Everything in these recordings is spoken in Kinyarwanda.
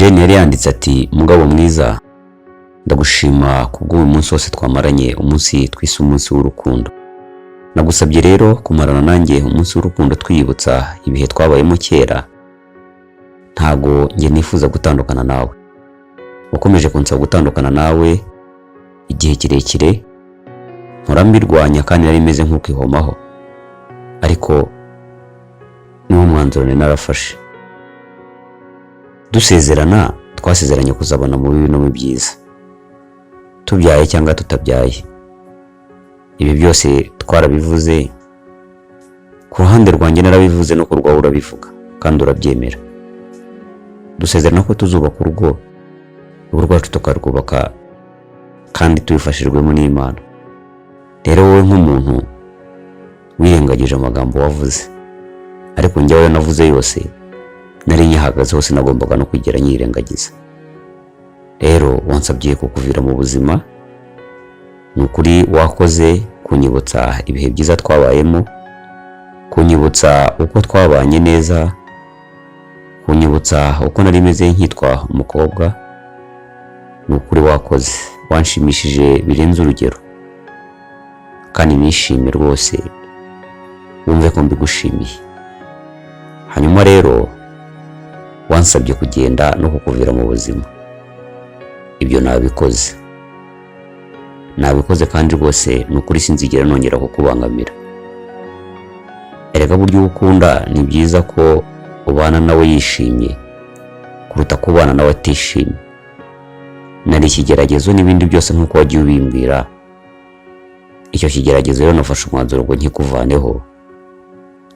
Jane yari yanditse ati: "Mugabo mwiza, ndagushima kubw'uyu munsi wose twamaranye, umunsi twise umunsi w'urukundo. Nagusabye rero kumarana nanjye umunsi w'urukundo, twiyibutsa ibihe twabayemo kera. Ntago njye nifuza gutandukana nawe. Wakomeje kunsaba gutandukana nawe igihe kirekire, mpora mbirwanya kandi nari meze nk'ukwihomaho, ariko niwo mwanzuro nari narafashe. Dusezerana, twasezeranye kuzabona mu bibi no mu byiza, tubyaye cyangwa tutabyaye. Ibi byose twarabivuze. Ku ruhande rwanjye narabivuze, no ku rwawe urabivuga kandi urabyemera. Dusezerana ko tuzubaka urugo, urugo rwacu tukarwubaka kandi tubifashijwemo n'Imana. Rero wowe nk'umuntu wirengagije amagambo wavuze, ariko njyewe ayo navuze yose nari nyahagaze hose, nagombaga no kugera nyirengagiza. Rero wansabye kukuvira mu buzima. Ni ukuri wakoze kunyibutsa ibihe byiza twabayemo, kunyibutsa uko twabanye neza, kunyibutsa uko nari meze nkitwa umukobwa. Ni ukuri wakoze, wanshimishije birenze urugero, kandi nishimye rwose, wumve ko mbigushimiye. Hanyuma rero wansabye kugenda no kukuvira mu buzima. Ibyo nabikoze, nabikoze, kandi rwose ni ukuri sinzigera nongera kukubangamira. Erega buryo uwo ukunda ni byiza ko ubana nawe yishimye kuruta kubana nawe atishimye. Nari ikigeragezo n'ibindi byose nk'uko wagiye ubimbwira. Icyo kigeragezo rero nafashe umwanzuro ngo nkikuvaneho,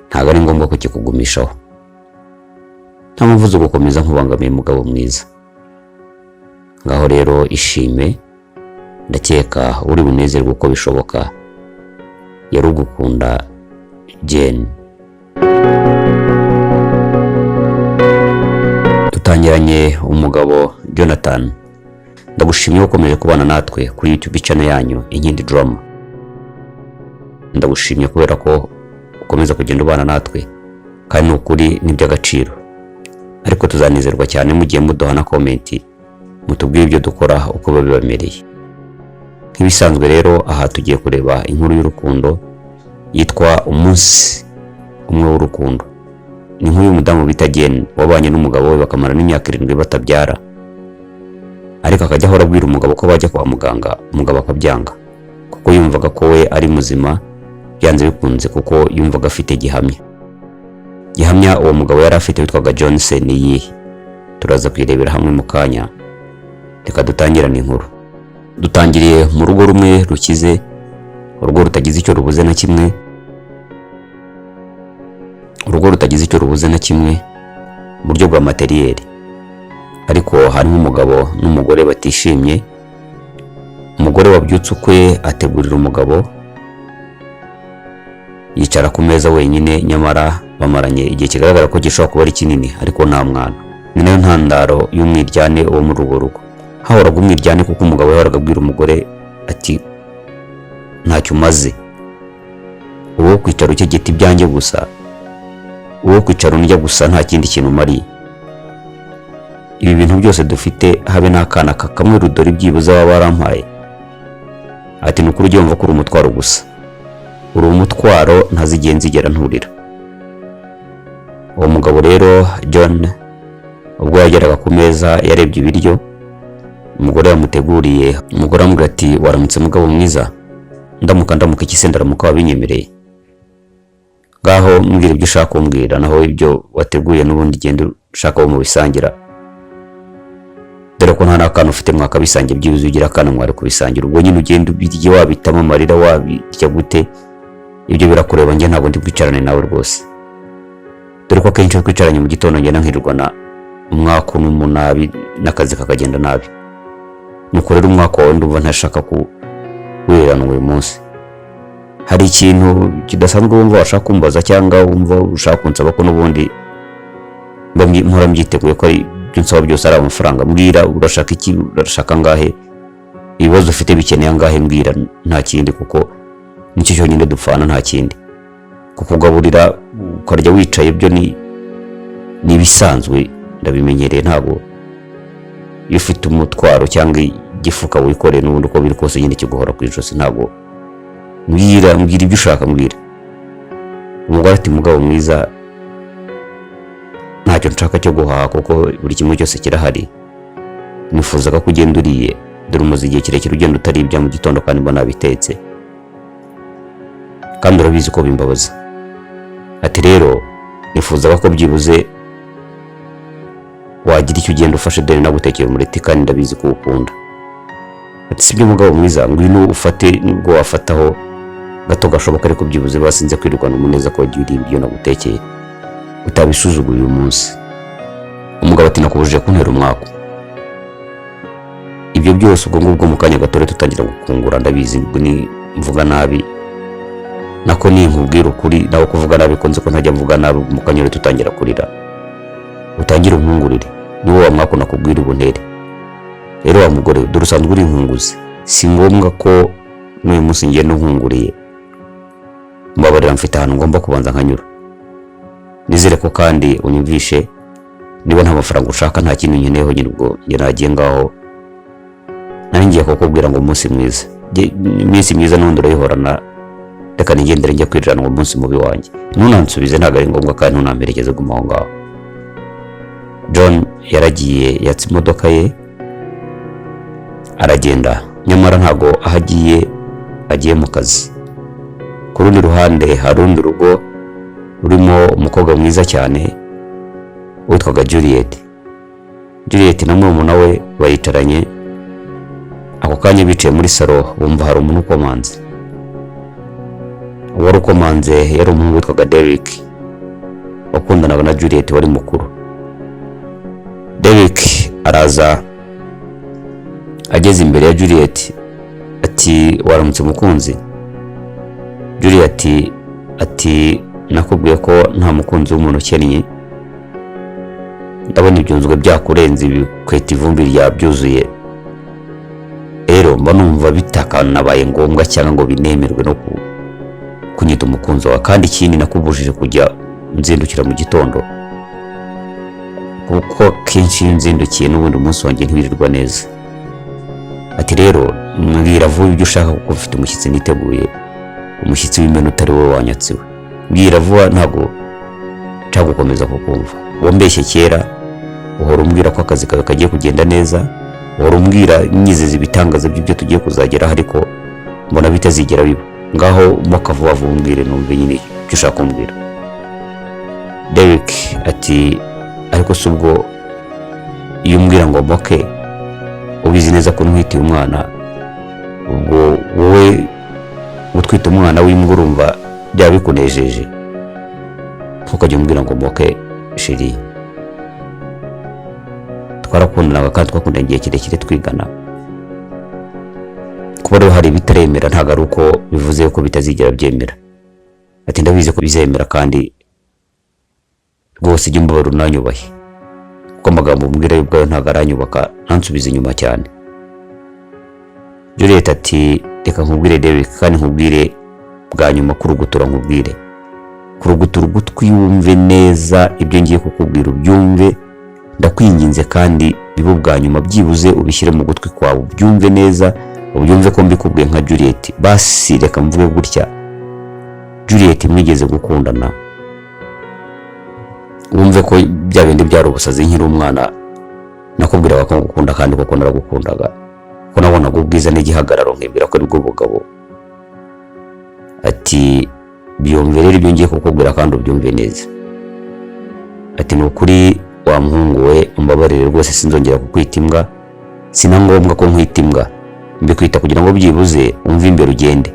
ntabwo ari ngombwa kukikugumishaho. Nta mpamvu zo gukomeza nkubangamiye, mugabo mwiza. Ngaho rero ishime, ndakeka uri bunezerwe uko bishoboka. Yari ugukunda, Jane." Dutangiranye umugabo Jonathan. Ndagushimye ko ukomeje kubana natwe kuri YouTube channel yanyu Inkindi Drama. Ndagushimye kubera ko ukomeza kugenda ubana natwe, kandi ni ukuri ni iby'agaciro. Ariko tuzanezerwa cyane mugiye muduha na comment, mutubwire ibyo dukora uko biba bibamereye. Nk'ibisanzwe rero, aha tugiye kureba inkuru y'urukundo yitwa Umunsi Umwe w'Urukundo. Ni inkuru y'umudamu bita Jane wabanye n'umugabo we bakamara n'imyaka 7 batabyara, ariko akajya ahora abwira umugabo ko bajya kwa muganga, umugabo akabyanga kuko yumvaga ko we ari muzima byanze bikunze, kuko yumvaga afite gihamya. Gihamya uwo mugabo yari afite witwaga Johnson ni iyihe? Turaza kuyirebera hamwe mu kanya. Reka dutangirane inkuru. Dutangiriye mu rugo rumwe rukize, urugo rutagize icyo rubuze na kimwe, urugo rutagize icyo rubuze na kimwe mu buryo bwa matériel. Ariko harimo umugabo n'umugore batishimye. Umugore wabyutse ukwe ategurira umugabo, yicara ku meza wenyine, nyamara bamaranye igihe kigaragara ko gishobora kuba ari kinini, ariko nta mwana. Ni nayo ntandaro y'umwiryane wo muri urwo rugo. Hahoraga umwiryane kuko umugabo yahoraga abwira umugore ati: "Ntacyo umaze, uwo kwicara ukegeta ibyanjye gusa, uwo kwicara undya gusa, nta kindi kintu umariye. Ibi bintu byose dufite, habe n'akana kamwe rudori byibuze waba warampaye." Ati: "Ni ukuri ujye wumva ko uri umutwaro gusa, uri umutwaro ntazigiye nzigera nturira." Uwo mugabo rero John, ubwo yageraga ku meza, yarebye ibiryo umugore yamuteguriye. Umugore aramubwira ati: "Waramutse, mugabo mwiza." "Ndamuka, ndamuka iki se? Ndaramuka wabinyemereye? Ngaho mbwira ibyo ushaka kumbwira, naho ibyo wateguye n'ubundi genda ushaka wo mubisangira, dore ko nta n'akana ufite mwakabisangira. Byibuze ugira akana mwari kubisangira. Ubwo nyine ugenda ubirye, wabitamo amarira, wabirya gute, ibyo birakureba. Njye ntabwo ndi bwicarane nawe rwose, dore ko akenshi iyo twicaranye mu gitondo ngenda nkirirwana umwaku n'umunabi n'akazi kakagenda nabi. Nuko rero umwaka wawe ndumva ntashaka kuwirirana uyu munsi. Hari ikintu kidasanzwe wumva washaka kumbaza cyangwa wumva ushaka kunsaba, ko n'ubundi mba mpora mbyiteguye ko ari ibyo unsaba byose ari amafaranga? Mbwira, urashaka iki? Urashaka angahe? Ibibazo ufite bikeneye angahe? Mbwira, nta kindi, kuko nicyo cyonyine dupfana, nta kindi. Kukugaburira ukarya wicaye byo ni ibisanzwe, ndabimenyereye, ntabwo." Iyo ufite umutwaro cyangwa igifuka wikoreye, n'ubundi uko biri kose nyine kiguhora ku ijosi. Ntabwo, mbwira, mbwira ibyo ushaka, mbwira. Umugore ati: "Mugabo mwiza, ntacyo nshaka cyo guhaha kuko buri kimwe cyose kirahari. Nifuzaga ko ugenda uriye, dore umaze igihe kirekire ugenda utari ibya mu gitondo kandi mbona bitetse, kandi urabizi ko bimbabaza." Ati: "Rero nifuzaga ko byibuze wagira icyo ugenda ufashe, dore nagutekeye umureti kandi ndabizi ko uwukunda." Ati: "Sibyo mugabo mwiza, ngwino ufate, nubwo wafataho gato gashoboka, ariko byibuze basinze kwirukana umuneza ko wagiye uriye ibyo nagutekeye, utabisuzuguye uyu munsi." Umugabo ati: "Nakubujije kuntera umwaku." Ibyo byose ubwo ngubwo mu kanya gato tutangira gukungura. Ndabizi ni mvuga nabi, nako ni nkubwira ukuri, nawe kuvuga nabi ko nzi ko ntajya mvuga nabi. Mu kanya tutangira kurira, utangire unkungurire, niwo wa mwaku nakubwira ubuntere. Rero wa mugore, dore usanzwe uri inkunguzi, si ngombwa ko n'uyu munsi ngenda unkunguriye. Mbabarira, mfite ahantu ngomba kubanza nkanyura. Nizere ko kandi unyumvishe. Niba nta mafaranga ushaka, nta kintu nkeneyeho nyine, ubwo njye nagiye ngaho. Nari ngiye kukubwira ngo umunsi mwiza. Iminsi myiza n'ubundi urayihorana. Reka nigendere njya kwirira ngo umunsi mubi wanjye. Ntunansubize, ntabwo ari ngombwa, kandi ntunamperekeze, guma aho ngaho. John yaragiye, yatse imodoka ye aragenda. Nyamara ntabwo aho agiye agiye mu kazi. Ku rundi ruhande hari urundi rugo rurimo umukobwa mwiza cyane witwaga Juliet. Juliet na murumuna we baricaranye. Ako kanya bicaye muri salo, bumva hari umuntu ukomanze. Uwari ukomanze yari umuhungu witwaga Derek, wakundanaga na Juliet wari mukuru. Derek araza, ageze imbere ya Juliet ati: "Waramutse mukunzi." Juliet ati: "Nakubwiye ko nta mukunzi w'umuntu ukennye. Ndabona ibyunzwe byakurenze, ibikweta ivumbi ryabyuzuye. Rero mba numva bitakanabaye ngombwa cyangwa ngo binemerwe no kunyita umukunzi wawe. Kandi ikindi, nakubujije kujya nzindukira mu gitondo, kuko kenshi iyo nzindukiye n'ubundi umunsi wanjye ntiwirirwa neza." Ati: "Rero mbwira vuba ibyo ushaka, kuko mfite umushyitsi niteguye, umushyitsi w'imena utari wowe wanyatsiwe. Mbwira vuba, ntabwo nshaka gukomeza kukumva. Wambeshye kera, uhora umbwira ko akazi kawe kagiye kugenda neza, uhora umbwira nyizeza ibitangaza by'ibyo tugiye kuzageraho, ariko mbona bitazigera biba. Ngaho moka vuba vuba, umbwire numve nyine icyo ushaka kumbwira." Derek ati: "Ariko si ubwo iyo umbwira ngo moke, ubizi neza ko ntwitiye umwana. Ubwo wowe gutwita umwana w'imbwa urumva byaba bikunejeje? Ntukajya umbwira ngo moke, chérie. Twarakundanaga kandi twakundanye igihe kirekire twigana. Kuba rero hari ibitaremera ntabwo ari uko bivuze ko bitazigera byemera." Ati: "Ndabizi ko bizemera, kandi rwose jya umbabarira unanyubahe, kuko amagambo umbwira yo ubwayo ntabwo aranyubaka, ntansubize inyuma cyane." Juliet ati: "Reka nkubwire Derek, kandi nkubwire bwa nyuma, kurugutura nkubwire, kurugutura ugutwi wumve neza ibyo ngiye kukubwira, ubyumve ndakwinginze, kandi bibe ubwa nyuma. Byibuze ubishyire mu gutwi kwawe, ubyumve neza, ubyumve ko mbikubwiye nka Juliet. Basi reka mvuge gutya: Juliet mwigeze gukundana, wumve ko bya bindi byari ubusazi. Nkiri umwana nakubwiraga ko ngukunda, kandi koko naragukundaga, ko nabonaga ubwiza n'igihagararo nkibwira ko aribwo bugabo." Ati: "Byumve rero ibyo ngiye kukubwira kandi ubyumve neza." Ati: "Ni ukuri wa muhungu we, umbabarire rwose, sinzongera kukwita imbwa. Si na ngombwa ko nkwita imbwa. Mbikwita kugira ngo byibuze umve imbere ugende,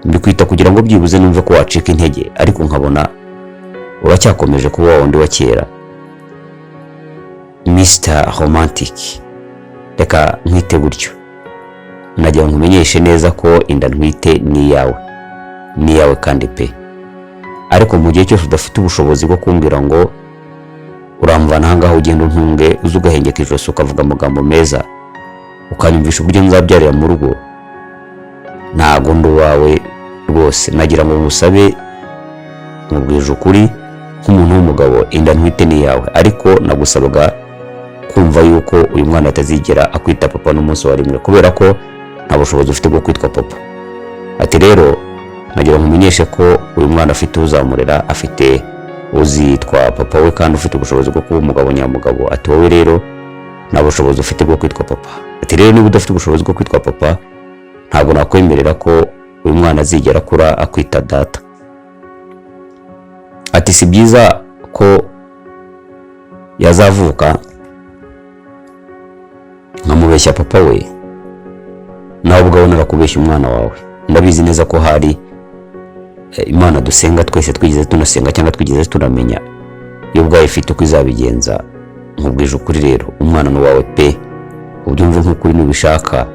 mbikwita kugira ngo byibuze numve ko wacika intege, ariko nkabona uracyakomeje kuba wa wundi wa kera, Mr Romantic, reka nkwite gutyo. Nagira ngo nkumenyeshe neza ko inda ntwite ni iyawe, ni iyawe kandi pe. Ariko mu gihe cyose udafite ubushobozi bwo kumbwira ngo uramvana ahangaha ugenda untunge, uza ugahengeka ijosi, ukavuga amagambo meza, ukanyumvisha uburyo nzabyarira mu rugo, ntago ndi uwawe rwose. Nagira ngo ngusabe, nkubwije ukuri nk'umuntu w'umugabo, inda ntwite ni iyawe, ariko nagusabaga Kumva yuko uyu mwana atazigera akwita papa n'umunsi wa rimwe, kubera ko nta bushobozi ufite bwo kwitwa papa. Ati: "Rero nagira nkumenyeshe ko uyu mwana afite uzamurera, afite uzitwa papa we kandi ufite ubushobozi bwo kuba umugabo nyamugabo." Ati: "Wowe rero nta bushobozi ufite bwo kwitwa papa." Ati: "Rero niba udafite ubushobozi bwo kwitwa papa, ntabwo nakwemerera ko uyu mwana azigera akura akwita data." Ati: "Si byiza ko yazavuka nkamubeshya papa we, nawe ubwawe narakubeshya umwana wawe. Ndabizi neza ko hari Imana dusenga twese, twigeze tunasenga cyangwa twigeze tunamenya, iyo ubwayo ifite uko izabigenza. Nkubwije ukuri rero, umwana ni uwawe pe, ubyumve nk'ukuri nubishaka.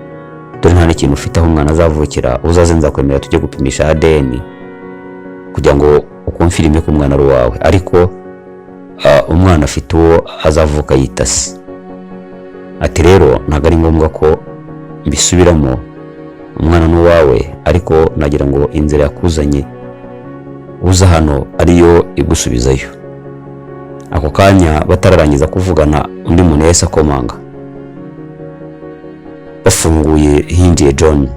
Dore nta n'ikintu ufite aho umwana azavukira. Uzaze nzakwemera tujye gupimisha ADN kugira ngo uconfirme ko umwana ari uwawe, ariko umwana afite uwo azavuka yita se." Ati: "Rero ntabwo ari ngombwa ko mbisubiramo, umwana ni uwawe, ariko nagira ngo inzira yakuzanye uza hano ariyo igusubizayo." Ako kanya batararangiza kuvugana, undi muntu yahise akomanga. Bafunguye, hinjiye John.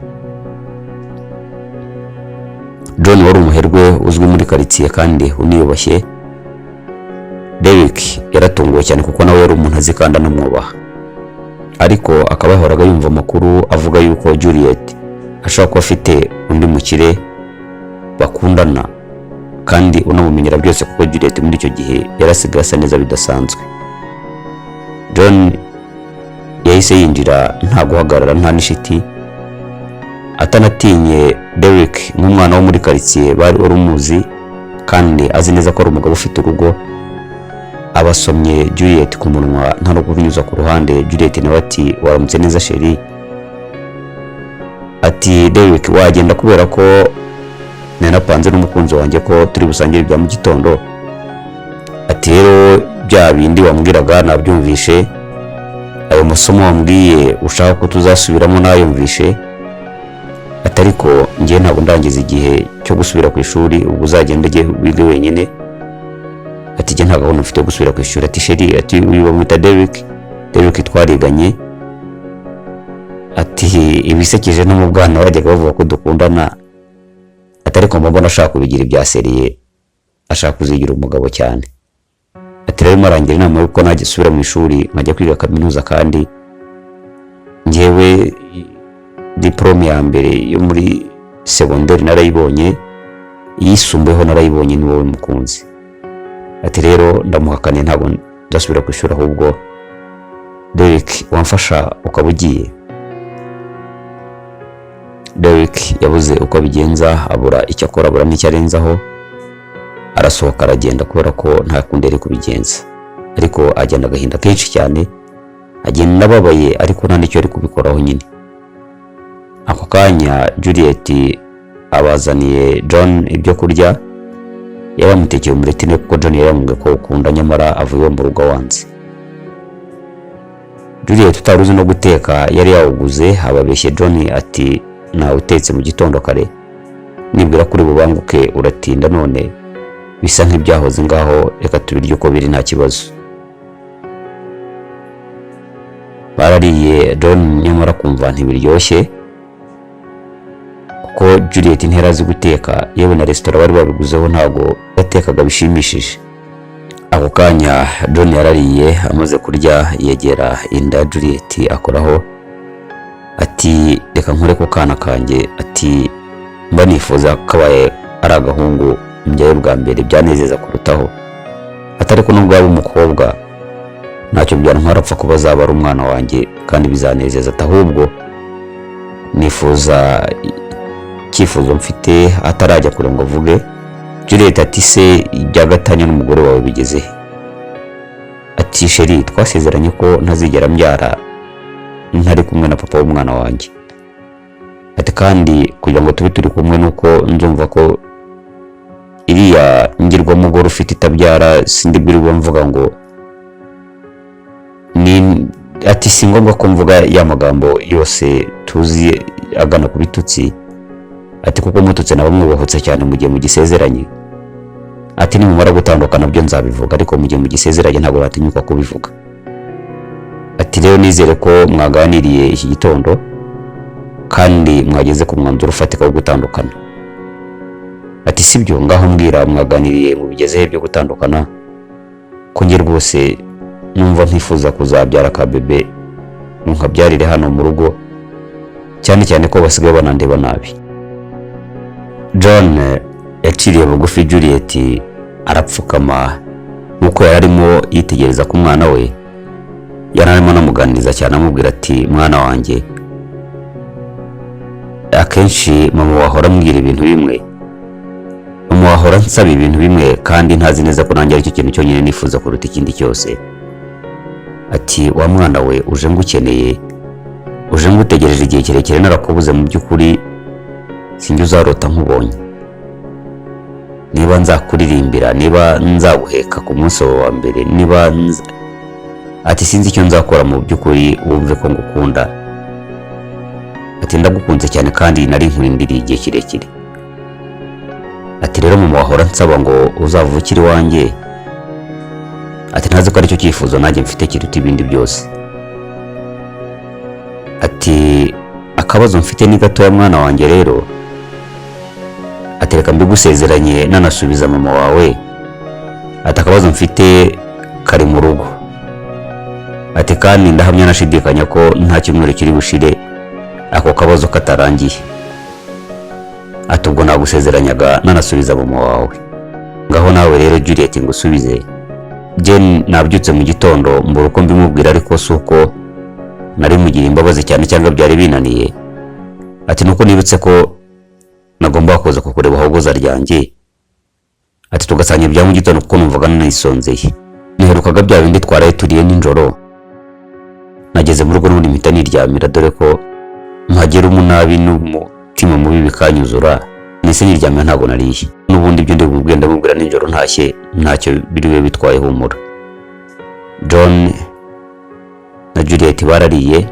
John wari umuherwe uzwi muri karitsiye kandi uniyubashye. Derek yaratunguwe cyane kuko nawe yari umuntu azi kandi anamwubaha, ariko akaba yahoraga yumva amakuru avuga yuko Juliet ashobora kuba afite undi mukire bakundana kandi unamumenyera byose, kuko Juliet muri icyo gihe yarasigaye asa neza bidasanzwe. John yahise yinjira nta guhagarara, nta n'ishiti, atanatinye Derek nk'umwana wo muri karitsiye bari wari umuzi kandi azi neza ko ari umugabo ufite urugo. Abasomye Juliet ku munwa nta no kubinyuza ku ruhande. Juliet nawe ati: "Waramutse neza, chéri." Ati: "Derek, wagenda kubera ko nanapanze n'umukunzi wanjye ko turi busangire ibya mu gitondo." Ati: "Rero bya bindi wambwiraga nabyumvishe, ayo masomo wambwiye ushaka ko tuzasubiramo nayumvishe." Ati: "Ariko njye ntabwo ndangiza igihe cyo gusubira ku ishuri, ubwo uzagenda ujye wige wenyine." Ati: "Njye nta gahunda mfite yo gusubira ku ishuri." Ati: "Chéri," ati, "uyu bamwita Derek, Derek twariganye." Ati: "Ibisekeje, no mu bwana bajyaga bavuga ko dukundana." Ati: "Ariko mbona ashaka kubigira ibya sérieux, ashaka kuzigira umugabo cyane." Ati: "Rero arangira inama y'uko najya asubira mu ishuri nkajya kwiga kaminuza, kandi njyewe diporome ya mbere yo muri segonderi narayibonye, iyisumbuyeho narayibonye, ni wowe mukunzi." Ati: "Rero ndamuhakaniye, ntabwo nzasubira ku ishuri, ahubwo Derek wamfasha ukaba ugiye." Derek yabuze uko abigenza, abura icyo akora, abura n'icyo arenzaho, arasohoka aragenda kubera ko nta kundi yari kubigenza. Ariko agenda agahinda kenshi cyane, agenda ababaye, ariko nta n'icyo yari kubikoraho nyine. Ako kanya Juliet abazaniye John ibyo kurya. Yari yamutekeye umureti kuko John yari yamubwiye ko ukunda, nyamara avuye mu rugo wanze. Juliet utari uzi no guteka yari yawuguze, ababeshye John ati: "Nawe utetse mu gitondo kare, nibwira kuri bubanguke uratinda, none bisa nk'ibyahoze, ngaho reka tubirye uko biri, nta kibazo." Barariye, John nyamara kumva ntibiryoshye kuko Juliet ntiyari azi guteka, yewe na resitora bari babiguzeho ntabwo yatekaga bishimishije. Ako kanya John yarariye, amaze kurya yegera inda ya Juliet akoraho, ati: "Reka nkore ku kana kanjye." Ati: "Mba nifuza kabaye ari agahungu mbyaye bwa mbere, byanezeza kurutaho." Atari ko nubwo yaba umukobwa ntacyo byantwara, apfa kuba azaba ari umwana wanjye kandi bizanezeza. Ati: "Ahubwo nifuza, icyifuzo mfite." Atarajya kure ngo avuge, Juliet ati: "Se ibya gatanya n'umugore wawe bigeze he?" Ati: "Chéri, twasezeranye ko ntazigera mbyara ntari kumwe na papa w'umwana wanjye." Ati: "Kandi kugira ngo tube turi kumwe nuko nzumva ko iriya ngirwamugore ufite itabyara, sindi bwirirwe mvuga ngo ni." Ati: "Si ngombwa ko mvuga ya magambo yose tuzi agana ku bitutsi." Ati: "Kuko mututse naba mwubahutse cyane mu gihe mugisezeranye." Ati: "Nimumara gutandukana byo nzabivuga, ariko mu gihe mugisezeranye ntabwo natinyuka kubivuga." Ati rero nizere ko mwaganiriye iki gitondo kandi mwageze ku mwanzuro ufatika wo gutandukana. Ati sibyo, ngaho mbwira, mwaganiriye mu bigezehe byo gutandukana? Ko njye rwose numva ntifuza kuzabyara ka bebe ngo nkabyarire hano mu rugo, cyane cyane ko basigaye banandeba nabi. John yaciriye bugufi Juliet, arapfukama. Nk'uko yari arimo yitegereza ku mwana we, yari arimo anamuganiriza cyane, amubwira ati: "Mwana wanjye, akenshi mama wahora ambwira ibintu bimwe, mama wahora ansaba ibintu bimwe, kandi ntazi neza ko nanjye aricyo kintu cyonyine nifuza kuruta ikindi cyose." Ati: "Wa mwana we, uje ngukeneye, uje ngutegereje igihe kirekire narakubuze. Mu by'ukuri sinjye uzarota nkubonye, niba nzakuririmbira, niba nzaguheka ku munsi wawe wa mbere, niba ati sinzi icyo nzakora. Mu by'ukuri wumve ko ngukunda." Ati: "Ndagukunze cyane kandi nari nkurindiriye igihe kirekire." Ati: "Rero mama wahora nsaba ngo uzavukire iwanjye." Ati: "Ntazi ko aricyo cyifuzo nanjye mfite kiruta ibindi byose." Ati: "Akabazo mfite ni gatoya, mwana wanjye rero." Ati: "Reka mbigusezeranye nanasubiza mama wawe." Ati: "Akabazo mfite kari mu rugo." Ati: "Kandi ndahamya nashidikanya ko nta cyumweru kiri bushire ako kabazo katarangiye." Ati: "Ubwo nagusezeranyaga nanasubiza mama wawe. Ngaho nawe rero Juliet ngusubize. Jane nabyutse mu gitondo mbura uko mbimubwira, ariko si uko nari mugira imbabazi cyane cyangwa byari binaniye." Ati: "Nuko nibutse ko nagomba kuza kukureba ahogoza ryanjye." Ati: "Tugasangira ibya mu gitondo kuko numvaga nanisonzeye, niherukaga bya bindi twaraye turiye nijoro. Nageze mu rugo n'ubundi mpita niryamira, dore ko mpagera umunabi n'umutima mubi bikanyuzura, nise niryamira, ntabwo nariye. N'ubundi ibyo ndi bumubwire ndamubwira nijoro ntashye, ntacyo biri bube bitwaye, humura." John na Juliet barariye.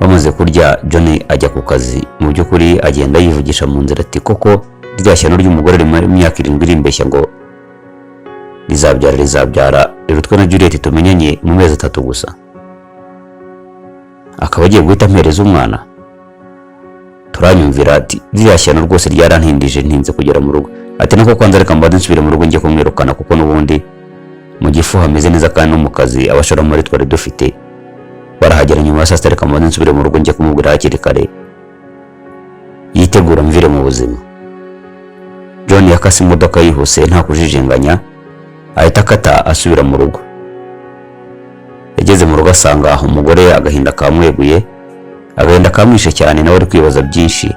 Bamaze kurya, John ajya ku kazi. Mu by'ukuri agenda yivugisha mu nzira ati: "Koko rya shyano ry'umugore rimara imyaka 7 rimbeshya ngo rizabyara, rizabyara, rirutwe na Juliet tumenyanye mu mezi 3 gusa, akaba agiye guhita ampereza umwana." Turanyumvira ati: "Ririya shyano rwose ryarantindije, ntinze kugera mu rugo." Ati: "Nako kwanza reka mbanze nsubire mu rugo njye kumwirukana, kuko n'ubundi mu gifu hameze neza kandi no mu kazi abashoramari twari dufite barahagera nyuma ya saa sita. Reka mbanze nsubire mu rugo njye kumubwira hakiri kare yitegura mvire mu buzima." John yakase imodoka yihuse nta kujijinganya, ahita akata asubira mu rugo. Yageze mu rugo asanga umugore agahinda kamweguye, agahinda kamwishe cyane, nawe ari kwibaza byinshi.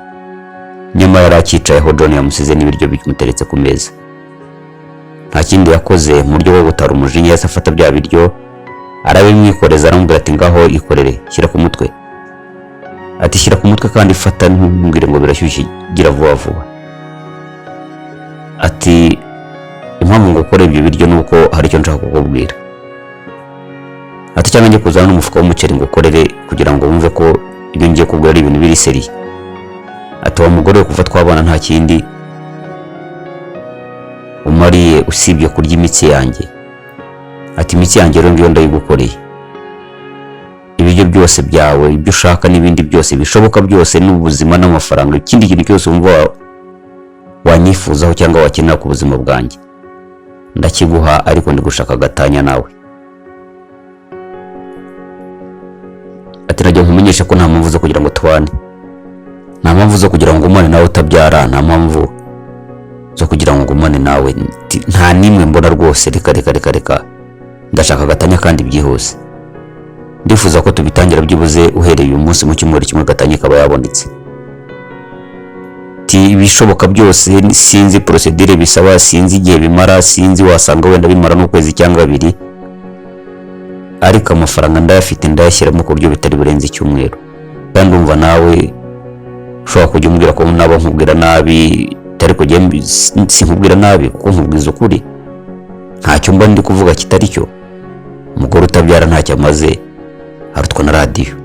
Nyamara yari acyicaye aho John yamusize n'ibiryo bimuteretse ku meza. Nta kindi yakoze mu buryo bwo gutara umujinya, yahise afata bya biryo arabimwikoreza, aramubwira ati: "Ngaho ikorere, shyira ku mutwe." Ati: "Shyira ku mutwe kandi fata, ntumbwire ngo birashyushye, gira vuba vuba." Ati: "Impamvu ngo ukore ibyo biryo ni uko hari icyo nshaka kukubwira." Ati: "Cyangwa njye kuzana n'umufuka w'umuceri ngo ukorere kugira ngo wumve ko ibyo ngiye kugura ari ibintu biri sérieux." Ati: "Wa mugore we, kuva twabana nta kindi umariye usibye kurya imitsi yanjye." Ati: "Imitsi yanjye rero ngiyo ndayigukoreye, ibiryo byose byawe, ibyo ushaka n'ibindi byose bishoboka byose, n'ubuzima n'amafaranga, ikindi kintu cyose wumva wanyifuzaho cyangwa wakenera ku buzima bwanjye ndakiguha, ariko ndi gushaka agatanya nawe." Ati: "Najya nkumenyeshe ko nta mpamvu zo kugira ngo tubane, nta mpamvu zo kugira ngo ngumane nawe utabyara, nta mpamvu zo kugira ngo ngumane nawe. Nta n'imwe mbona rwose. Reka, reka, reka, reka, ndashaka agatanya kandi byihuse. Ndifuza ko tubitangira byibuze uhereye uyu munsi, mu cyumweru kimwe gatanya ikaba yabonetse." Ati: "Ibishoboka byose, sinzi procédure bisaba, sinzi igihe bimara, sinzi, wasanga wenda bimara n'ukwezi cyangwa abiri, ariko amafaranga ndayafite, ndayashyiramo ku buryo bitari burenze icyumweru. Kandi umva, nawe ushobora kujya umbwira ko naba nkubwira nabi, ariko njye sinkubwira nabi kuko nkubwiza ukuri, ntacyo mba ndi kuvuga kitari cyo. Umugore utabyara ntacyo amaze, arutwa na radiyo,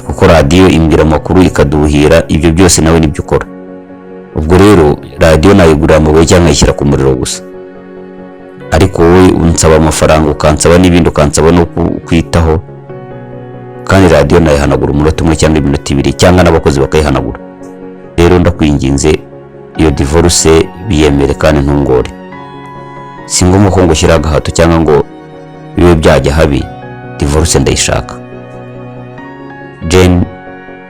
kuko radiyo imbwira amakuru ikaduhira. Ibyo byose nawe nibyo ukora. Ubwo rero radiyo nayigurira amabuye cyangwa nkayishyira ku muriro gusa." Ariko wowe unsaba amafaranga, ukansaba n'ibindi, ukansaba no kwitaho, kandi radiyo nayihanagura umunota umwe cyangwa iminota 2, cyangwa n'abakozi bakayihanagura. Rero ndakwinginze, iyo divorce biyemere kandi ntungore. Si ngombwa ko ngushyiraho agahato cyangwa ngo bibe byajya habi. Divorce ndayishaka." Jane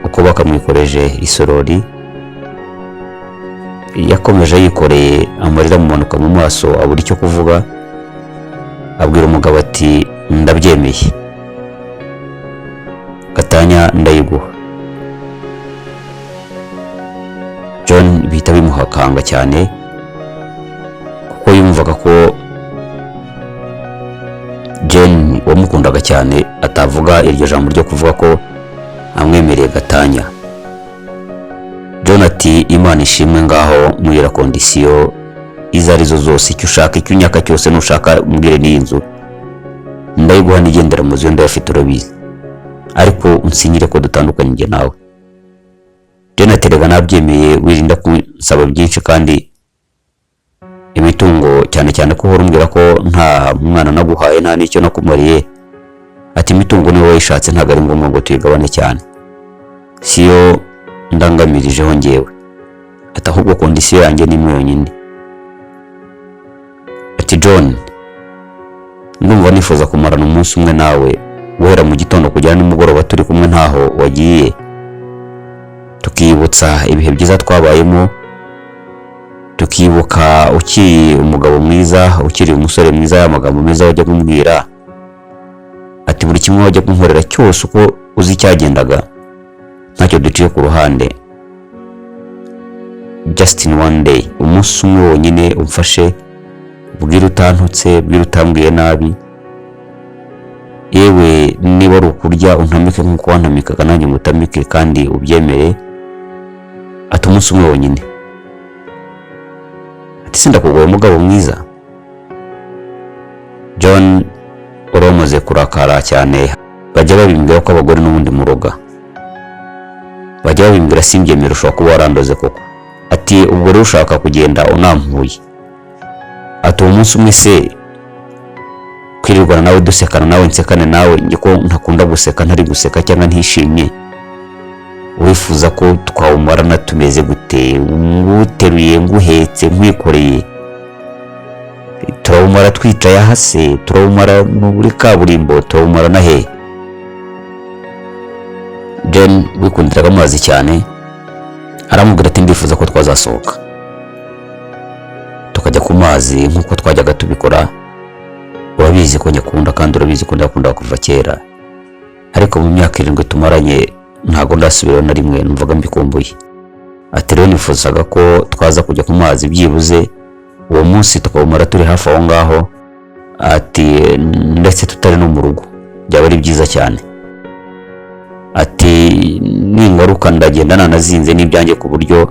uko bakamwikoreje isorori, yakomeje yikoreye, amarira amumanuka mu maso, abura icyo kuvuga. Abwira umugabo ati: "Ndabyemeye, gatanya ndayiguha." John bihita bimuhakanga cyane, kuko yumvaga ko Jane wamukundaga cyane atavuga iryo jambo ryo kuvuga ko amwemereye gatanya. John ati: "Imana ishimwe. Ngaho mbwira condition izo arizo zose, icyo ushaka, icyo unyaka cyose. Nushaka umbwire n'iyi nzu ndayiguha, nigendera mu nzu ndayafite, urabizi, ariko unsinyire ko dutandukanye njye nawe." Jane ati: "Rega nabyemeye, wirinda kunsaba byinshi kandi imitungo, cyane cyane ko uhora umbwira ko nta mwana naguhaye, nta n'icyo nakumariye." Ati: "Imitungo niwe wayishatse, ntabwo ari ngombwa ngo tuyigabane cyane, siyo ndangamirijeho ngewe." Ati: "Ahubwo condition yanjye ni imwe yonyine." Ati: "John, ndumva nifuza kumarana umunsi umwe nawe, guhera mu gitondo kugera nimugoroba turi kumwe, ntaho wagiye, tukibutsa ibihe byiza twabayemo, tukibuka ukiri umugabo mwiza, ukiri umusore mwiza, y'amagambo meza wajya kumbwira." Ati: "Buri kimwe wajya kunkorera cyose, uko uzi cyagendaga, ntacyo duciye ku ruhande, just in one day, umunsi umwe wonyine, umfashe bwira utantutse, bwira utambwiye nabi, yewe niba ari ukurya untamike nk'uko wantamikaga, nanjye ngutamike, kandi ubyemere." Ati: "Umunsi umwe wonyine." Ati: "Sindakugoye, umugabo mwiza?" John wari wamaze kurakara cyane, bajya babimbwira ko abagore n'ubundi muroga, bajya babimbwira simbyemera, ushobora kuba warandoze koko. Ati: "Ubwo rero ushaka kugenda unampuye?" Ati: "Uwo munsi umwe se, kwirirwana nawe, dusekana nawe, nsekane nawe, njye ko ntakunda guseka ntari guseka cyangwa ntishimye, wifuza ko twawumarana tumeze gute? Nguteruye, nguhetse, nkwikoreye? Turawumara twicaye hasi? Turawumara muri kaburimbo? Turawumara na he?" Jane wikundiraga amazi cyane aramubwira ati: "Ndifuza ko twazasohoka tukajya ku mazi nk'uko twajyaga tubikora. Urabizi ko nyakunda, kandi urabizi ko ndakunda kuva kera, ariko mu myaka 7 tumaranye ntabwo ndasubirayo na rimwe, numvaga mbikumbuye." Ati: "Rero nifuzaga ko twaza kujya ku mazi, byibuze uwo munsi tukawumara turi hafi aho ngaho." Ati: "Ndetse tutari no mu rugo byaba ari byiza cyane." Ati: "Ningaruka ndagenda nanazinze n'ibyanjye, ku buryo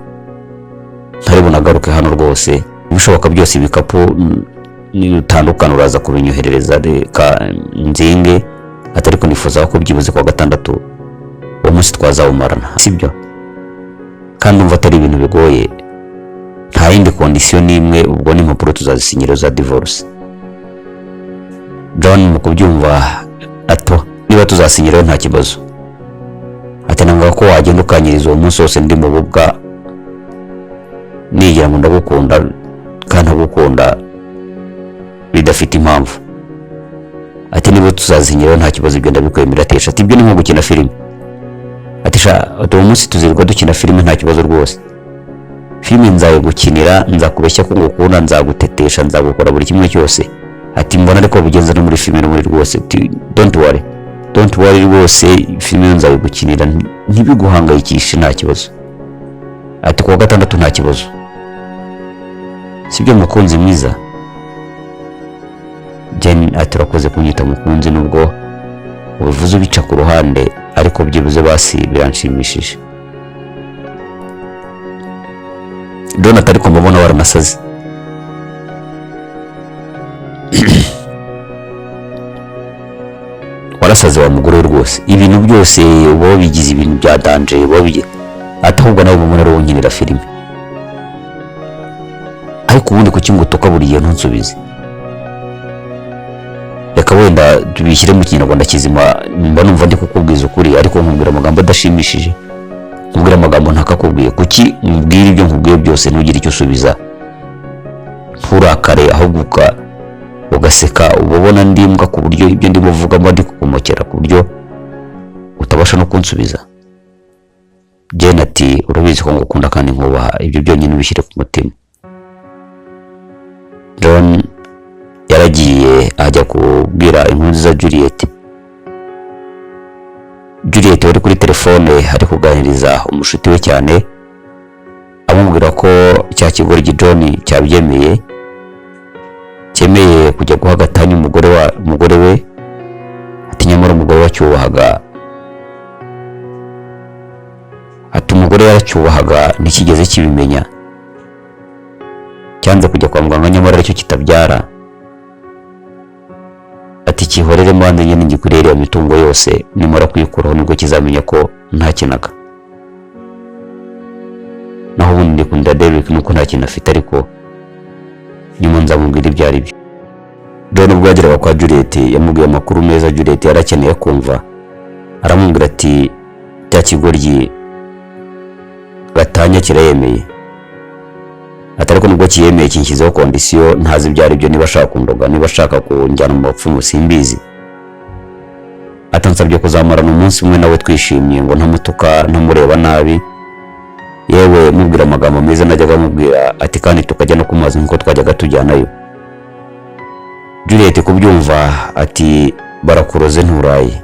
ntari bunagaruke hano rwose. Ibishoboka byose, ibikapu nitandukana uraza kubinyoherereza, reka nzinge." Ati: "Ariko nifuza ko byibuze kuwa gatandatu uwo munsi twazawumarana, sibyo? Kandi umva atari ibintu bigoye, nta yindi condition n'imwe. Ubwo n'impapuro tuzazisinyira za divorce." John mu kubyumva ato: "Niba tuzasinyiraho nta kibazo." Ati: "Nanga ko wagenda ukanyiriza uwo munsi wose ndi mu bubwa, nigira ngo ndagukunda kandi ntagukunda bidafite impamvu." Ati: "Niba tuzasinyiraho nta kibazo, ibyo ndabikwemera." Atesha ati: "Ibyo ni nko gukina filime." Ati: "Sha," ati, "uwo munsi tuzirirwa dukina filime, nta kibazo rwose. Filime nzayigukinira, nzakubeshya ko ngukunda, nzagutetesha, nzagukora buri kimwe cyose." Ati: "Mbona ariko bigenza no muri filime no muri rwose." Ati: "Don't worry, don't worry rwose, filime nzayigukinira, ntibiguhangayikishe, nta kibazo." Ati: "Kuwa gatandatu nta kibazo, sibyo mukunzi mwiza?" Jane ati: "Urakoze kunyita mukunzi, nubwo ubivuze ubica ku ruhande, ariko byibuze basi biranshimishije." John ati: "Ariko mbona waranasaze. Warasaze wa mugore we rwose. Ibintu byose uba wabigize ibintu bya danger, uba wabigize." Ati: "Ahubwo nawe ubona ari wowe nkinira filime. Ariko ubundi kuki ngo utuka buri gihe ntunsubize?" Wenda tubishyire mu Kinyarwanda kizima, mba numva ndi kukubwiza ukuri, ariko nkubwira amagambo adashimishije, nkubwira amagambo ntakakubwiye. Kuki nkubwira ibyo nkubwiye byose ntugire icyo usubiza, nturakare, ahubwo ugaseka? Uba ubona ndi imbwa ku buryo ibyo ndimo vuga mba ndi kukumokera, ku buryo utabasha no kunsubiza?" Jane ati: "Urabizi ko ngukunda kandi nkubaha, ibyo byonyine ubishyire ku mutima." John yaragiye ajya kubwira inkuru nziza Juliet. Juliet wari kuri telefone ari kuganiriza umushuti we cyane, amubwira ko cya kigoryi John cyabyemeye, cyemeye kujya guha gatanya umugore we. Ati nyamara umugore we acyubahaga, ati umugore yaracyubahaga, ntikigeze kibimenya, cyanze kujya kwa muganga, nyamara aricyo kitabyara. Ati kihorere mbanze nyine ngikurire iriya mitungo yose, nimara kuyikuraho nibwo kizamenya ko ntakinaga. Naho ubundi ndikunda Derek nuko nta kintu afite, ariko nyuma nzamubwira ibyo ari byo. John ubwo yageraga kwa Juliet, yamubwiye amakuru meza Juliet yari akeneye kumva. Aramubwira ati: "Cya kigoryi gatanya kirayemeye." Ati ariko nubwo kiyemeye, kinshyizeho condition ntazi ibyo ari byo, niba ashaka kundoga, niba ashaka kunjyana mu bapfumu, simbizi. Ati ansabye kuzamarana umunsi umwe nawe twishimye, ngo ntamutuka, ntamureba nabi, yewe mubwira amagambo meza najyaga mubwira. Ati kandi tukajya no ku mazi nk'uko twajyaga tujyanayo. Juliet kubyumva ati: "Barakuroze, nturaye."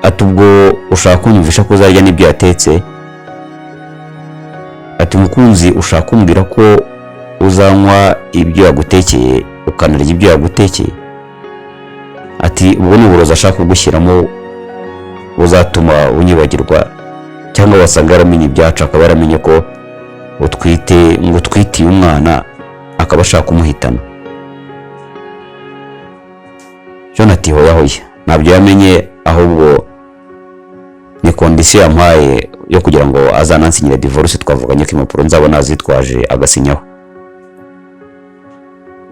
Ati ubwo ushaka kunyumvisha ko uzarya n'ibyo yatetse? Ati mukunzi, ushaka kumbwira ko uzanywa ibyo yagutekeye, ukanarya ibyo yagutekeye? Ati ubwo ni uburozi ashaka kugushyiramo buzatuma unyibagirwa, cyangwa wasanga yaramenye ibyacu, akaba yaramenye ko utwite, ngo utwitiye umwana, akaba ashaka kumuhitana. John ati: "Hoya, hoya, ntabyo yamenye, ahubwo ni condition yampaye yo kugira ngo azanansinyire divorce. Twavuganye ko impapuro nzaba nazitwaje agasinyaho."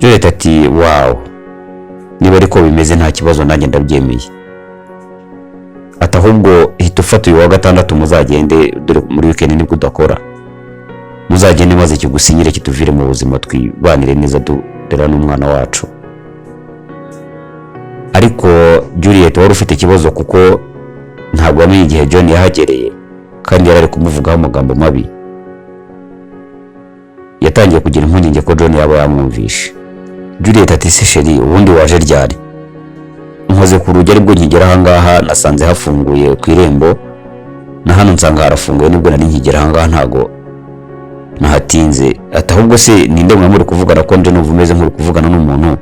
Juliet ati: "Wow, niba ariko bimeze nta kibazo, nanjye ndabyemeye." Ati ahubwo hita ufata uyu wa gatandatu muzagende, dore muri weekend nibwo udakora, muzagende maze kigusinyire, kituvire mu buzima, twibanire neza, durera n'umwana wacu. Ariko Juliet wari ufite ikibazo, kuko ntabwo yamenye igihe John yahagereye, kandi yari ari kumuvugaho amagambo mabi. Yatangiye kugira impungenge ko John yaba yamwumvishe. Juliet ati: "Se chéri, ubundi waje ryari? Nkoze ku rugi aribwo nkigera ahangaha, nasanze hafunguye ku irembo, na hano nsanga harafunguye, nibwo nari nkigera ahangaha, ntago nahatinze." Ati ahubwo se ninde mwa muri kuvugana, ko nje numva umeze nk'uri kuvugana n'umuntu?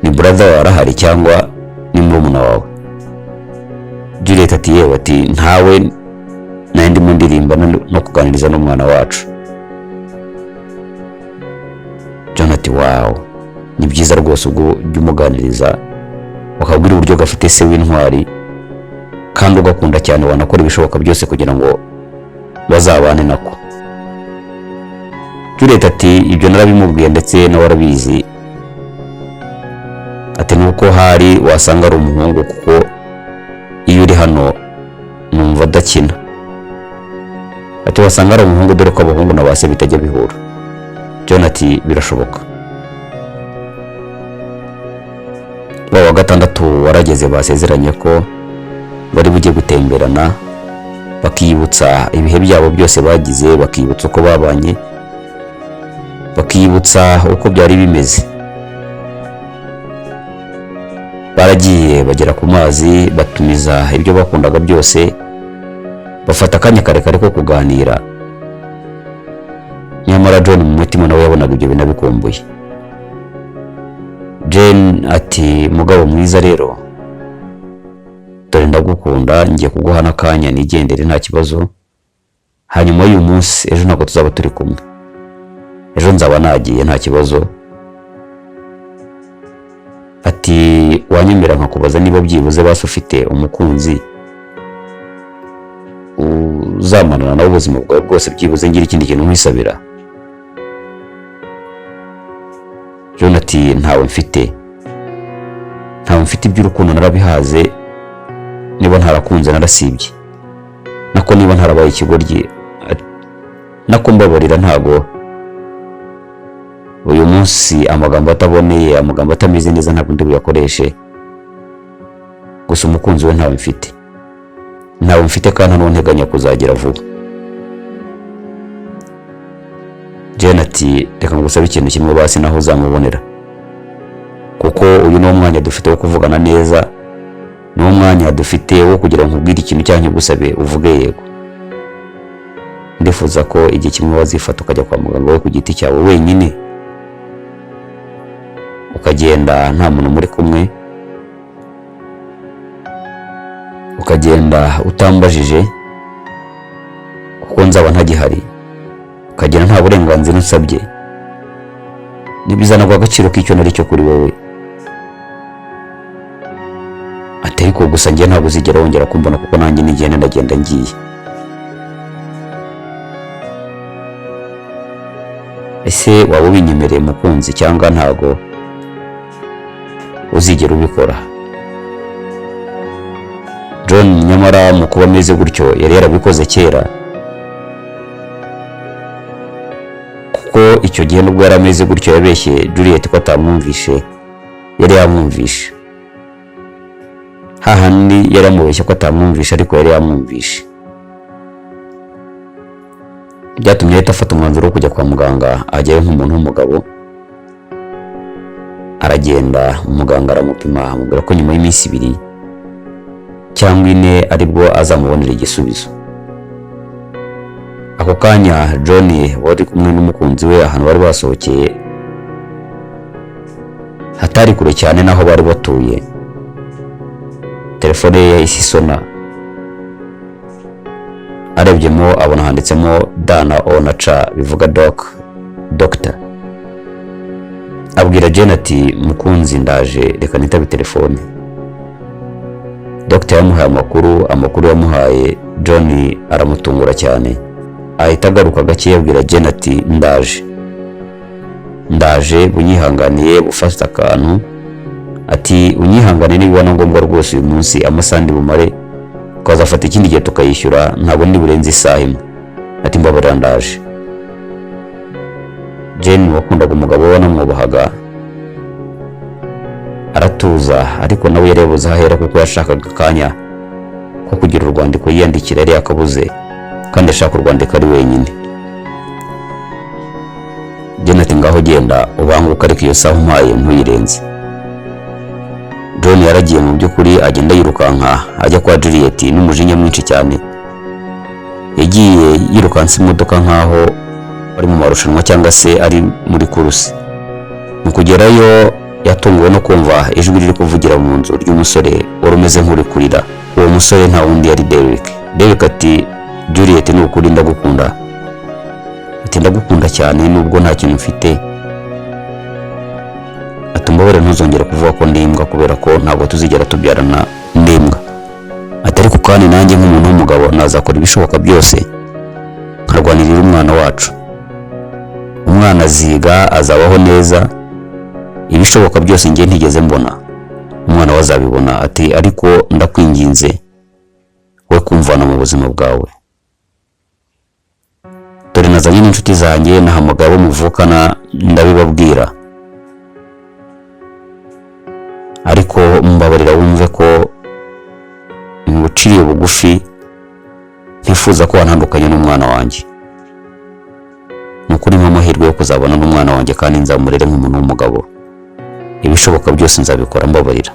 Ni brother wawe arahari cyangwa ni murumuna wawe? Juliet ati: "Yewe," ati ntawe, nari ndimo ndirimba no kuganiriza n'umwana wacu." John ati: "Wow, ni byiza rwose, ubwo ujya umuganiriza bakabwira uburyo gafite se w'intwari kandi ugakunda cyane, wanakora ibishoboka byose kugira ngo bazabane nako." Juliet ati: "Ibyo narabimubwiye, ndetse nawe arabizi." Ati nuko hari wasanga ari umuhungu, kuko iyo uri hano numva adakina. Ati wasanga ari umuhungu, dore ko abahungu na ba se bitajya bihura. John ati: "Birashoboka." Wa gatandatu warageze, basezeranye ko bari bujye gutemberana, bakiyibutsa ibihe byabo byose bagize, bakiyibutsa uko babanye, bakiyibutsa uko byari bimeze. Baragiye bagera ku mazi, batumiza ibyo bakundaga byose, bafata akanya karekare ko kuganira. Nyamara John mu mutima nawe yabonaga ibyo bintu abikumbuye. Jane ati: "Mugabo mwiza rero, dore ndagukunda, ngiye kuguha n'akanya nigendere, nta kibazo. Hanyuma y'uyu munsi, ejo ntabwo tuzaba turi kumwe, ejo nzaba nagiye, nta kibazo." Ati wanyemera nkakubaza niba byibuze basi ufite umukunzi uzamanana nawe ubuzima bwawe bwose, byibuze ngira ikindi kintu nkwisabira? John ati: "Ntawe mfite." Ntawe mfite, iby'urukundo narabihaze. Niba ntarakunze narasibye, nako niba ntarabaye ikigoryi, nako mbabarira. Ntago uyu munsi amagambo ataboneye, amagambo atameze neza, ntabwo ndi buyakoreshe. Gusa umukunzi we ntawe mfite, ntawe mfite, kandi nta nteganya kuzagira vuba." Jane ati: "Reka ngusabe ikintu kimwe basi, naho uzamubonera, kuko uyu ni wo mwanya dufite wo kuvugana neza, ni wo mwanya dufite wo kugira ngo nkubwire ikintu cyangwa nkigusabe uvuge yego. Ndifuza ko igihe kimwe wazifata ukajya kwa muganga we ku giti cyawe wenyine, ukagenda nta muntu muri kumwe, ukagenda utambajije kuko nzaba ntagihari, ukagenda nta burenganzira unsabye. Ntibizanaguha agaciro k'icyo nari cyo kuri wowe." Ati: "Ariko gusa njye ntabwo uzigera wongera kumbona, kuko nanjye nigenda ndagenda ngiye. Ese waba ubinyemereye mukunzi, cyangwa ntago uzigera ubikora?" John nyamara mu kuba ameze gutyo yari yarabikoze kera, kuko icyo gihe nubwo yari ameze gutyo yabeshye Juliet ko atamwumvishe, yari yamwumvishe. Hahandi yari yamubeshye ko atamwumvishe, ariko yari yamwumvishe. Byatumye ahita afata umwanzuro wo kujya kwa muganga, ajyayo nk'umuntu w'umugabo. Aragenda, umuganga aramupima, amubwira ko nyuma y'iminsi 2 cyangwa 4 aribwo azamubonera igisubizo. Ako kanya John wari kumwe n'umukunzi we ahantu bari basohokeye hatari kure cyane n'aho bari batuye, telefone ye yahise isona. Arebyemo abona handitsemo D na O na C, bivuga doc, doctor. Abwira Jane ati: "Mukunzi, ndaje, reka nitabe telefone." Doctor yamuhaye amakuru, amakuru yamuhaye John aramutungura cyane. Ahita agaruka gake, yabwira Jane ati: "Ndaje, ndaje, bunyihanganiye bufata akantu." Ati: "Unyihangane, niba na ngombwa rwose uyu munsi amasaha ndi bumare, tukazafata ikindi gihe tukayishyura, ntabwo ndi burenze isaha imwe." Ati: "Mbabarira, ndaje." Jane wakundaga umugabo we wanamwubahaga aratuza, ariko nawe yari yabuze aho ahera, kuko yashakaga akanya ko kugira urwandiko yiyandikira yari yakabuze, kandi ashaka urwandiko ari wenyine. Jane ati: "Ngaho genda ubanguke, ariko iyo saha umpaye ntuyirenze." John yaragiye mu by'ukuri, agenda yirukanka ajya kwa Juliet n'umujinya mwinshi cyane. Yagiye yirukansa imodoka nkaho ari mu marushanwa cyangwa se ari muri course. Mu kugerayo yatunguwe no kumva ijwi riri kuvugira mu nzu ry'umusore wari umeze nk'uri kurira. Uwo musore nta wundi yari Derek. Derek ati: "Juliet, ni ukuri ndagukunda." Ati: "Ndagukunda cyane nubwo nta kintu mfite." Ati: "Umbabarire ntuzongere kuvuga ko ndi imbwa, kubera ko ntabwo tuzigera tubyarana n'imbwa." Ati: "Ariko kandi nanjye nk'umuntu w'umugabo nazakora ibishoboka byose nkarwanirira umwana wacu. Umwana aziga, azabaho neza, ibishoboka byose njye ntigeze mbona umwana we azabibona." Ati: "Ariko ndakwinginze we kumvana mu buzima bwawe. Dore nazanye n'inshuti zanjye, nahamagaye abo muvukana ndabibabwira, ariko mbabarira wumve ko nguciriye bugufi, ntifuza ko wantandukanya n'umwana wanjye. Ni ukuri mpa amahirwe yo kuzabona n'umwana wanjye, kandi nzamurere nk'umuntu w'umugabo. Ibishoboka byose nzabikora, mbabarira."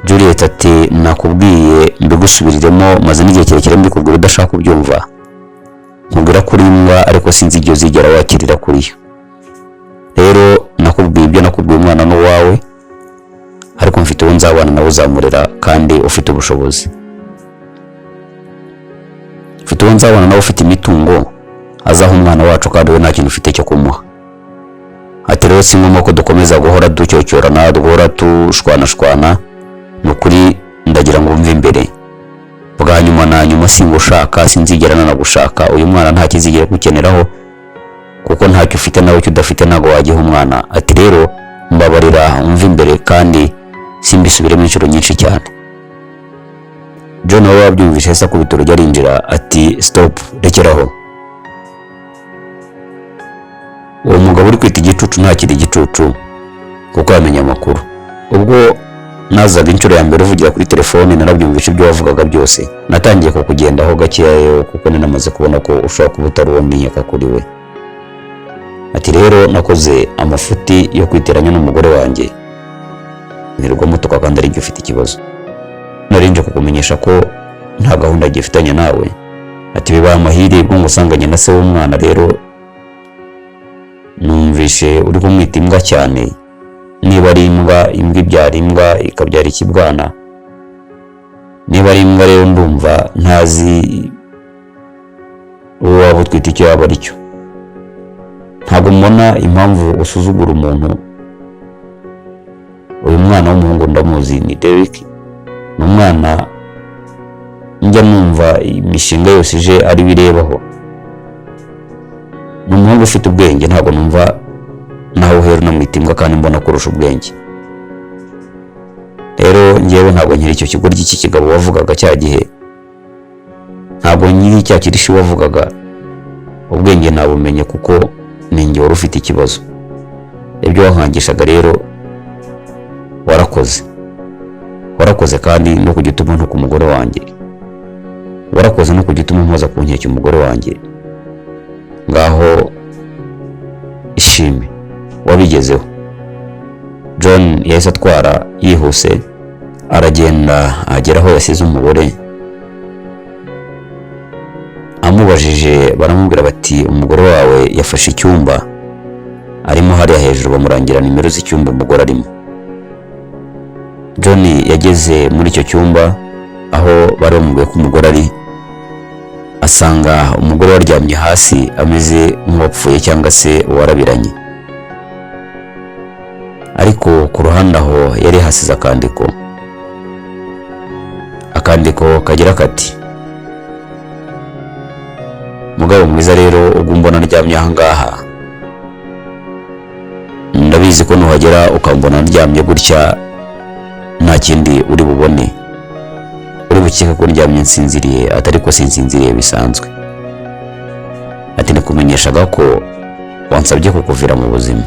Juliet ati: "Nakubwiye mbigusubiriremo, maze n'igihe kirekire mbikubwira udashaka kubyumva. Nkubwira ko uri imbwa, ariko sinzi igihe uzigera wakirira kuri yo. Rero nakubwiye ibyo nakubwiye, umwana ni uwawe, ariko mfite uwo nzabana nawe uzamurera kandi ufite ubushobozi. Mfite uwo nzabana nawe ufite imitungo azaha umwana wacu, kandi we nta kintu ufite cyo kumuha." Ati: "Rero si ngombwa ko dukomeza guhora ducyocyorana, duhora tushwanashwana. Ni ukuri ndagira ngo wumve imbere bwa nyuma na nyuma, singushaka, sinzigera nanagushaka. Uyu mwana nta kizigera gukeneraho, Kuko ntacyo ufite nawe, icyo udafite ntabwo wagiha umwana. Ati rero mbabarira umve imbere kandi simbisubiremo inshuro nyinshi cyane. John nawe wabyumvise yahise akubita urugi arinjira, ati stop, rekeraho. Uwo mugabo uri kwita igicucu ntakiri igicucu kuko yamenye amakuru. Ubwo nazaga inshuro ya mbere uvugira kuri telefone, narabyumvishe ibyo wavugaga byose. Natangiye kukugendaho gakeya kuko nari kubona ko ushobora kuba utari uwo ninyeka kuri we. Ati rero nakoze amafuti yo kwiteranya n'umugore wanjye, nirwa mutuka kandi ari ufite ikibazo. Narinje kukumenyesha ko nta gahunda gifitanye nawe. Ati bibaye amahire ubwo ngusanganye na se w'umwana. Rero numvishe uri kumwita imbwa cyane. Niba ari imbwa, imbwa ibyara imbwa ikabyara ikibwana. Niba ari imbwa rero, ndumva ntazi uwo waba utwite icyo yaba ari cyo. Ntabwo mbona impamvu usuzugura umuntu. Uyu mwana w'umuhungu ndamuzi, ni Derek, ni umwana njya numva imishinga yose ije ari birebaho. Ni umuhungu ufite ubwenge. Ntabwo numva naho uhera unamwita imbwa kandi mbona kurusha ubwenge. Rero ngewe ntabwo nkiri icyo kigo ry'iki kigabo wavugaga cya gihe, ntabwo nkiri cya kirishi wavugaga. Ubwenge nabumenye kuko ni njye wari ufite ikibazo. Ibyo wankangishaga rero, warakoze, warakoze kandi no ku gituma ntuka umugore wanjye, warakoze no ku gituma mpoza ku nkeke umugore wanjye. Ngaho ishime wabigezeho. John yahise atwara yihuse, aragenda agera aho yasize umugore. Amubajije baramubwira bati umugore wawe yafashe icyumba arimo hariya hejuru. Bamurangira nimero z'icyumba umugore arimo. John yageze muri icyo cyumba aho bari bamubwiye ko umugore ari, asanga umugore waryamye hasi ameze nk'uwapfuye cyangwa se uwarabiranye. Ariko ku ruhande aho yari hasize akandiko, akandiko kagira kati: mugabo mwiza, rero ubwo umbona ndyamye aha ngaha, ndabizi ko nuhagera ukambona ndyamye gutya nta kindi uri bubone, uri bukeke ko ndyamye nsinziriye. Atari ko sinsinziriye bisanzwe. Ati nikumenyeshaga ko wansabye kukuvira mu buzima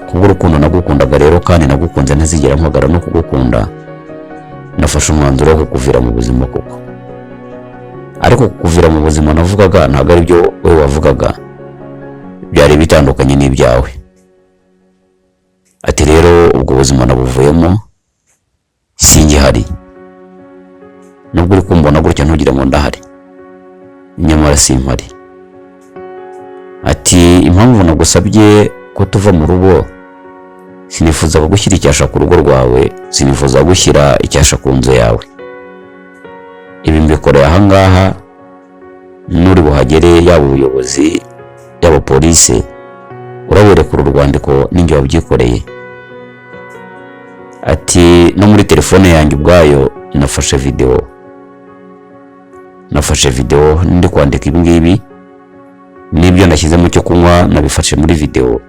kubw'urukundo nagukundaga. Rero kandi nagukunze ntazigera mpagara no kugukunda, nafashe umwanzuro wo kukuvira mu buzima koko. Ariko kukuvira mu buzima navugaga ntabwo ari byo wowe wavugaga, byari bitandukanye n'ibyawe. Ati rero ubwo buzima nabuvuyemo, singihari. Nubwo uri kumbona gutya ntugire ngo ndahari, nyamara simpari. Ati impamvu nagusabye ko tuva mu rugo, sinifuzaga gushyira icyasha ku rugo rwawe, sinifuza gushyira icyasha ku nzu yawe. Ibi mbikoreye ahangaha, n'uri buhagere, yaba ubuyobozi, yaba polisi, urabereka uru rwandiko ninjye wabyikoreye. Ati no muri telefone yanjye ubwayo nafashe videwo, nafashe videwo ndi kwandika ibi ngibi, n'ibyo nashyize mu cyo kunywa nabifashe muri videwo.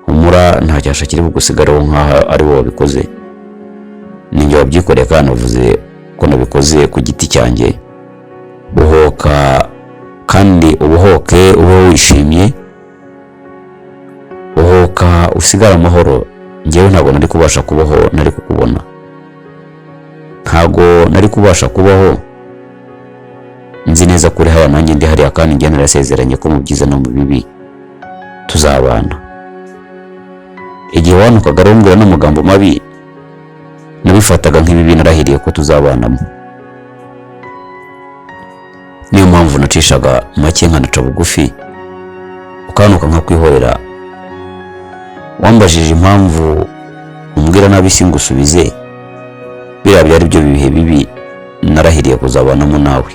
Humura, nta cyasha kiri bugusigareho nk'aho ari wowe wabikoze, ninjye wabyikoreye kandi navuze ko nabikoze ku giti cyanjye. Bohoka kandi ubohoke ube wishimye, bohoka usigare amahoro. Njyewe ntabwo nari kubasha kubaho nari kukubona, ntabwo nari kubasha kubaho nzi neza ko uri hariya nanjye ndi hariya, kandi njye narasezeranye ko mu byiza no mu bibi tuzabana. Igihe wantukaga rero umbwira n'amagambo mabi, nabifataga nk'ibibi narahiriye ko tuzabanamo. Niyo mpamvu nacishaga make nkanaca bugufi, ukantuka nkakwihorera. Wambajije impamvu umbwira nabi singusubize, biriya byari byo bihe bibi narahiriye kuzabanamo nawe.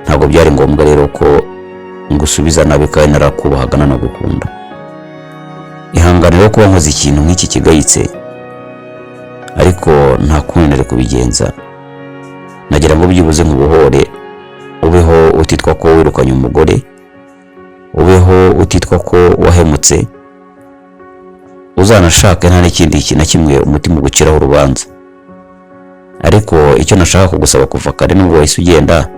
Ntabwo byari ngombwa rero ko ngusubiza nabi kandi narakubahaga nanagukunda. Ihangane rero kuba nkoze ikintu nk'iki kigayitse, ariko nta kundi nari kubigenza. Nagira ngo byibuze nkubohore, ubeho utitwa ko wirukanye umugore. Ubeho utitwa ko wahemutse, uzanashake nta n'ikindi kintu na kimwe umutima uguciraho urubanza. Ariko icyo nashaka kugusaba kuva kare, nubwo wahise ugenda,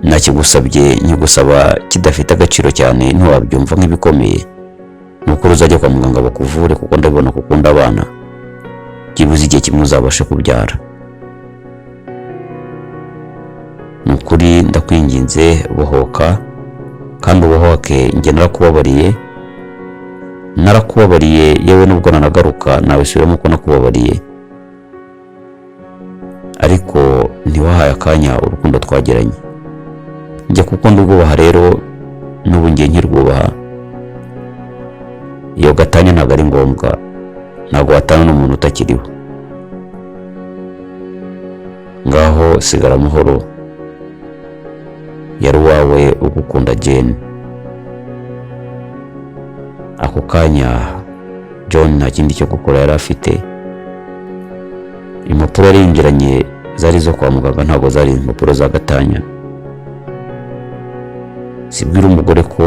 nakigusabye nkigusaba kidafite agaciro cyane, ntiwabyumva nk'ibikomeye, ni ukuri uzajya kwa muganga bakuvure, kuko ndabibona ko ukunda abana. Byibuze igihe kimwe uzabashe kubyara. Ni ukuri ndakwinginze, bohoka kandi ubohoke. Njye narakubabariye, narakubabariye, yewe nubwo nanagaruka nabisubiramo ko nakubabariye, ariko ntiwahaye akanya urukundo twagiranye. Njye kuko ndubwubaha rero, n'ubu ngiye nkirwubaha. Iyo gatanya ntabwo ari ngombwa, ntabwo watana n'umuntu utakiriho. Ngaho sigara amahoro, yari uwawe ugukunda, Jane. Ako kanya John nta kindi cyo gukora yari afite. Impapuro yari yinjiranye zari izo kwa muganga, ntabwo zari impapuro za gatanya. Sibwira umugore ko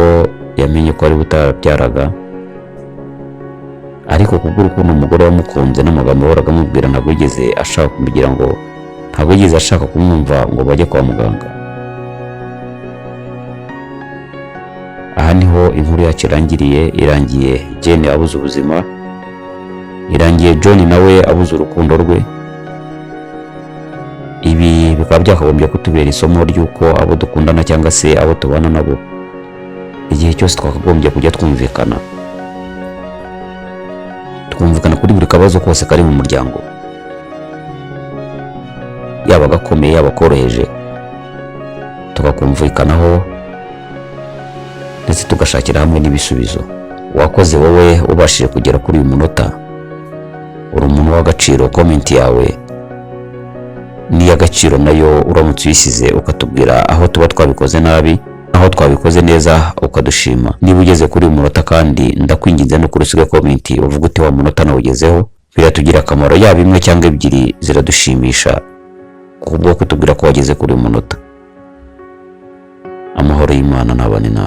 yamenye ko ari butabyaraga, ariko kubw'urukundo umugore wamukunze n'amagambo yahoraga amubwira, ntabwo yigeze ashaka kumugira ngo, ntabwo yigeze ashaka kumwumva ngo bajye kwa muganga. Aha niho inkuru yacu irangiriye. Irangiye Jane abuze ubuzima, irangiye John nawe abuze urukundo rwe. Ibi bikaba byakagombye kutubera isomo ry'uko abo dukundana cyangwa se abo tubana nabo, igihe cyose twakagombye kujya twumvikana, twumvikana kuri buri kabazo kose kari mu muryango, yaba gakomeye, yaba koroheje, tukakumvikanaho ndetse tugashakira hamwe n'ibisubizo. Wakoze wowe ubashije kugera kuri uyu munota, uri umuntu w'agaciro. Comment yawe ni iy'agaciro nayo, uramutse uyisize ukatubwira aho tuba twabikoze nabi, aho twabikoze neza ukadushima. Niba ugeze kuri uyu munota kandi, ndakwinginze no kuri comment uvuga uti: "Wa munota nawugezeho." Biratugira akamaro, yaba imwe cyangwa ebyiri ziradushimisha kubwo kutubwira ko wageze kuri uyu munota. Amahoro y'Imana nabane namwe.